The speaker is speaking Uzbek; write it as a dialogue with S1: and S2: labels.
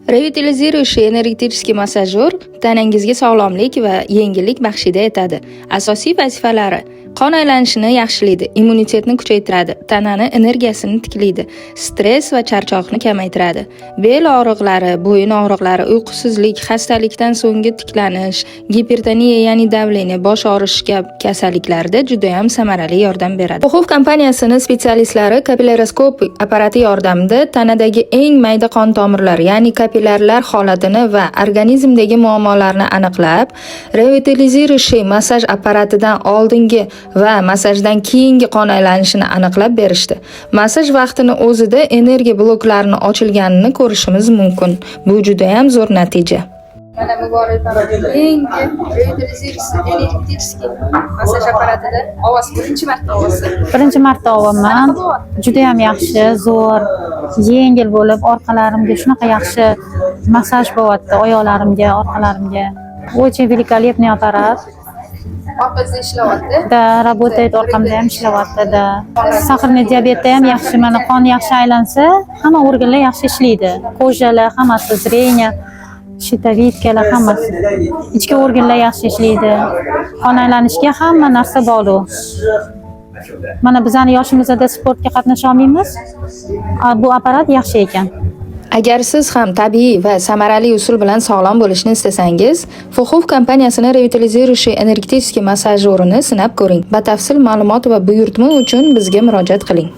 S1: Ревитализирующий энергетический массажёр tanangizga sog'lomlik va yengillik baxshida etadi. Asosiy vazifalari: qon aylanishini yaxshilaydi, immunitetni kuchaytiradi, tanani energiyasini tiklaydi, stress va charchoqni kamaytiradi. Bel og'riqlari, bo'yin og'riqlari, uyqusizlik, xastalikdan so'nggi tiklanish, gipertoniya, ya'ni давление, bosh og'rishi kabi kasalliklarda juda ham samarali yordam beradi. Puxov kompaniyasini spetsialistlari kapillaroskop apparati yordamida tanadagi eng mayda qon tomirlar, ya'ni kapillyarlar holatini va organizmdagi muammolarni aniqlab, ревитализирующий massaj apparatidan oldingi va massajdan keyingi qon aylanishini aniqlab berishdi. Massaj vaqtini o'zida energiya bloklarini ochilganini ko'rishimiz mumkin. Bu juda ham zo'r natija. Mana, Muborak, yangi ревитализирующий энергетический massaj apparatida ovoz, birinchi marta ovozi.
S2: Birinchi marta olyapman. Juda ham yaxshi, zo'r, yengil bo'lib, orqalarimga shunaqa yaxshi massaj bo'lyapti, oyoqlarimga, orqalarimga. Очень великолепный аппарат.
S1: Orqasida ishlayapti.
S2: Да, работает, orqamda ham ishlayapti, да. Сахарный diabetda ham yaxshi, mana qon yaxshi aylansa, hamma organlar yaxshi ishlaydi. Кожа lar, hammasi, зрение, щитовидка lar, hammasi. Ichki organlar yaxshi ishlaydi. Qon aylanishga hamma narsa bog'liq. Mana bizani yoshimizda sportga qatnasha olmaymiz. A, bu apparat yaxshi ekan.
S1: Agar siz ham tabiiy va samarali usul bilan sog'lom bo'lishni istasangiz, Fuxuf kompaniyasini ревитализирующий энергетический массажёр ini sinab ko'ring. Batafsil ma'lumot va buyurtma uchun bizga murojaat qiling.